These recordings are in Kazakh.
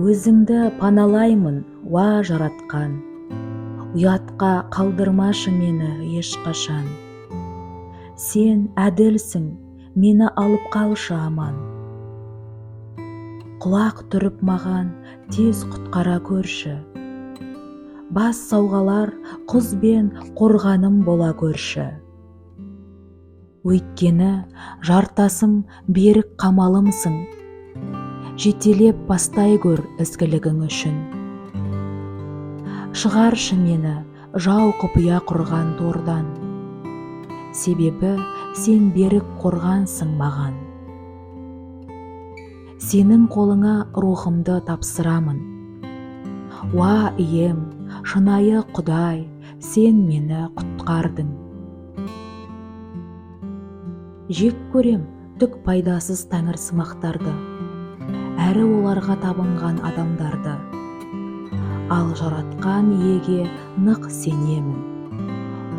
Өзіңді паналаймын, уа Жаратқан. Ұятқа қалдырмашы мені ешқашан. Сен әділсің, мені алып қалшы аман. Құлақ түріп маған тез құтқара көрші. Бас сауғалар құз бен қорғаным бола көрші. Өйткені жартасым берік қамалымсың. Жетелеп бастай көр ізгілігің үшін. Шығаршы мені жау құпия құрған тордан. Себебі сен берік қорғансың маған. Сенің қолыңа рухымды тапсырамын. Уа ием, шынайы Құдай, сен мені құтқардың. Жек көрем түк пайдасыз тәңірсымақтарды, әрі оларға табынған адамдарды. Ал Жаратқан Иеге нық сенемін.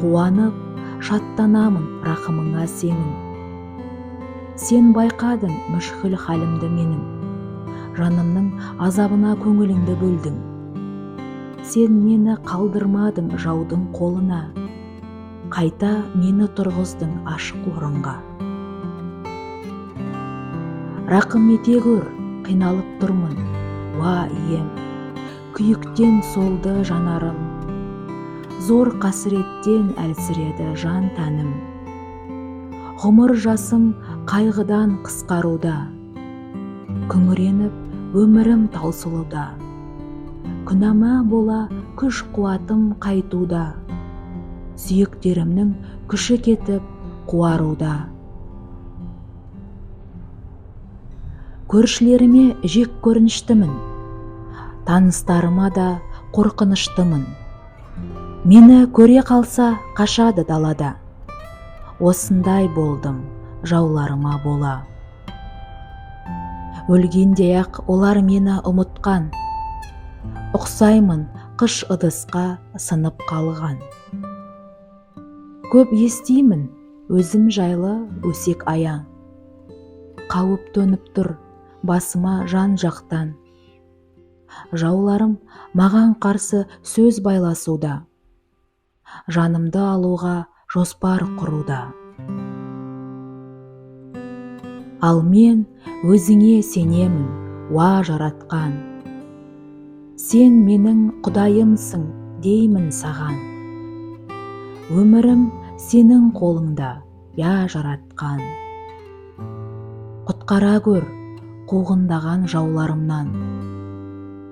Қуанып, шаттанамын рақымыңа сенің. Сен байқадың мүшкіл халімді менің. Жанымның азабына көңіліңді бөлдің. Сен мені қалдырмадың жаудың қолына. Қайта мені тұрғыздың ашық орынға. Рақым ете көр, қиналып тұрмын, уа ием. Күйіктен солды жанарым. Зор қасіреттен әлсіреді жан тәнім. Ғұмыр жасым қайғыдан қысқаруда. Күңіреніп өмірім таусылуда. Күнәма бола күш қуатым қайтуда. Сүйектерімнің күші кетіп қуаруда. Көршілеріме жек көрініштімін. Таныстарыма да қорқыныштымын. Мені көре қалса қашады далада. Осындай болдым жауларыма бола. Өлгенде-ақ олар мені ұмытқан. Ұқсаймын қыш ыдысқа сынып қалған. Көп естимін өзім жайлы өсек аяң. Қауіп төніп тұр басыма жан жақтан. Жауларым маған қарсы сөз байласуда. Жанымды алуға жоспар құруда. Ал мен өзіңе сенемін, уа Жаратқан. Сен менің Құдайымсың деймін саған. Өмірім сенің қолыңда, я Жаратқан. Құтқара көр қуғындаған жауларымнан.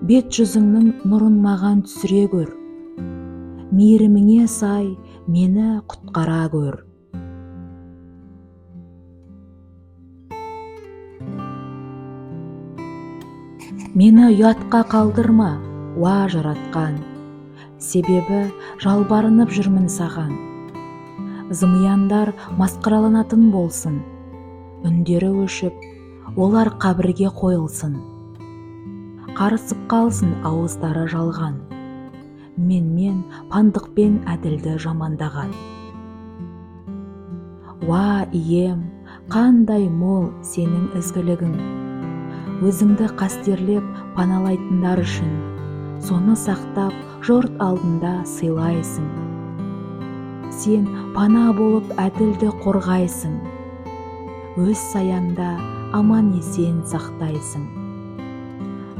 Бет жүзіңнің нұрын маған түсіре көр. Мейіріміңе сай мені құтқара көр. Мені ұятқа қалдырма, уа Жаратқан. Себебі жалбарынып жүрмін саған. Зымияндар масқараланатын болсын. Үндері өшіп, олар қабірге қойылсын. Қарысып қалсын ауыздары жалған. Менмен пандықпен әділді жамандаған. Уа ием, қандай мол сенің ізгілігің. Өзіңді қастерлеп паналайтындар үшін, соны сақтап жұрт алдында сыйлайсың. Сен пана болып әділді қорғайсың. Өз саяңда аман-есен сақтайсың.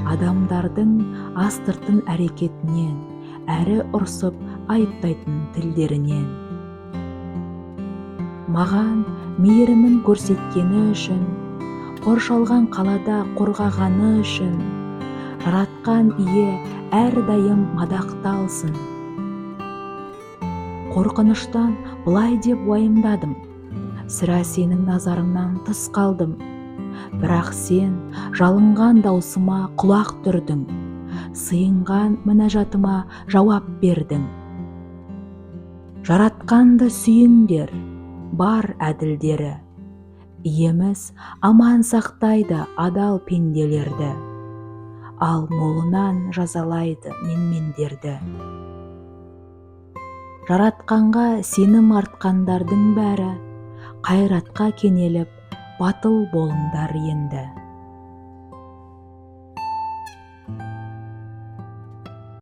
Адамдардың астыртын әрекетінен, әрі ұрсып айыптайтын тілдерінен. Маған мейірімін көрсеткені үшін, қоршалған қалада қорғағаны үшін, Жаратқан Ие әрдайым мадақталсын. Қорқыныштан былай деп уайымдадым. Сірә сенің назарыңнан тыс қалдым. Бірақ сен жалынған даусыма құлақ түрдің. Сыйынған мінәжатыма жауап бердің. Жаратқанды сүйіңдер, бар әділдері. Иеміз аман сақтайды адал пенделерді. Ал молынан жазалайды менмендерді. Жаратқанға сенім артқандардың бәрі қайратқа кенеліп батыл болыңдар енді.